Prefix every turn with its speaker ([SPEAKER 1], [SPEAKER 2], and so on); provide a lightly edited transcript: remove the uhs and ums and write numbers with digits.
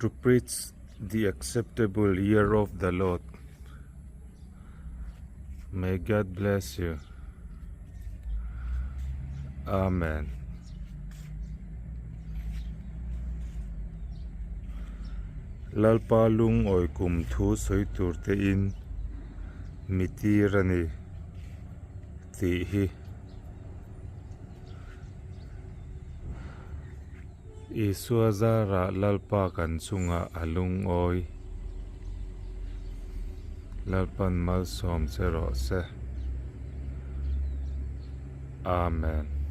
[SPEAKER 1] To preach the acceptable year of the Lord. May God bless you. Amen. Lalpa lungawi kum thu sawi tur te in mi tir a ni tih hi. Isua zarah Lalpa kan chungah a lungawi. Lalpan malsawm che rawh se. Amen.